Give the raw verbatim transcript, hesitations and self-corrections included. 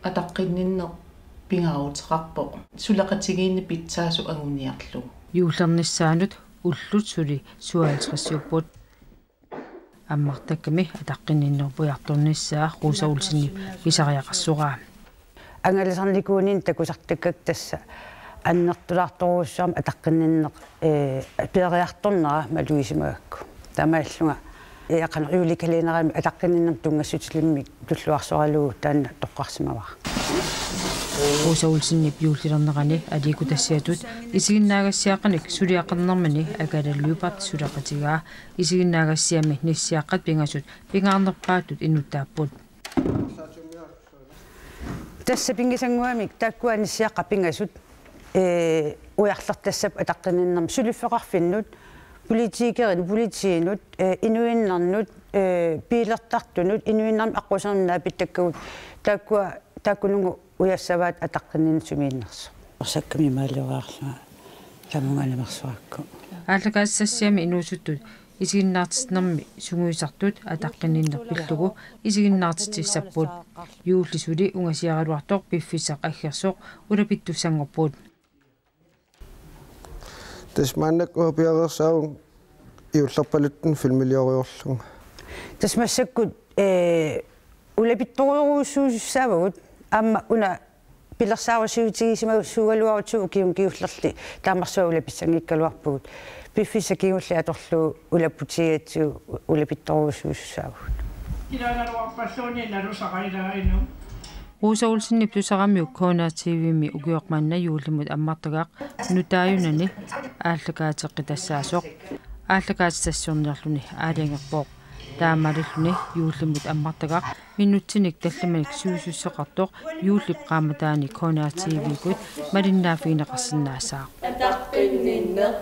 Ataqqinninneq pingaaruteqarpoq suleqatigiinni pitsaasoq anguniarlugu. Juullernissaanut ullut suli syvoghalvtredsiupput. Ammartakkami ataqqinninnerup ujartornissaa Rosa Olsenip pisariaqarsoraa. Angalasarnikuuninni takusartakkakka tassa annertulaartorujussuarmik ataqqinninneq, ee, peeriartornera malugisimagakku. Taamaallunga, ee, qanoq juulekalenderimi ataqqinninnermut tunngassutilimmik tulluarsoralugu taanna toqqarsimavara. Rosa Olsenip juullilernerani aliikkutassiatut isiginnaagassiaqqanik suliaqarnermini Agathe Lyberth suleqatigaa. Isiginnaagassiami nissiaqqat pingasut pingaarnerpaatut inuttaapput. Tassa pingasannguamik taakkua nissiaqqat pingasut, ee, ujarlertassapput ataqqinninnermi suliffeqarfinnut, politikerinut, politiinut, ee, inuinnarnut, ee, biilertartunut, inuinnarmi aqqusernup naapittakkagut, taakkua, taakkununnga ujassavaat ataqqinninneq sumiinnersoq. Orsakkami maalioriarlunga tamunga animersuakku. Aallakaatitassiami inuusuttut isiginnaartitsinermi sungiusartut ataqqinninneq pillugu isiginnaartitsissapput. Juulli suli ungasiaraluartoq piffissaq aggersoq ulapittussanngorput. Tassa maannakkut uanga piareersaavunga juullerpaluttunik filmiliorlunga. Tassa massakkut, ee, ulapittorujussuussaavagut, aamma una pilersaarusiutigisimasuugaluarutsigu ukiuni kingullerni taamarsuaq ulapissanngikkaluarpugut. Piffissaq kingulleq atorlugu ulaputigigatsigu ulapittorujussuussaavagut. Ilaagaluarpalluunniit nalusaqailaarinut. Rosa Olsenip tusaramiuk K N R T V-mi ukioq manna juullimut ammartagaq nutaajunani aallakaateqqitassaasoq. Aallakaatitassiorniarluni aalajangerpoq. Taamaalilluni juullimut ammartagaq minutsinik tallimanik sivisussuseqartoq juullip qaammataani K N R T V-kkut malinnaaffigineqarsinnaassaaq. Ataqqinninneq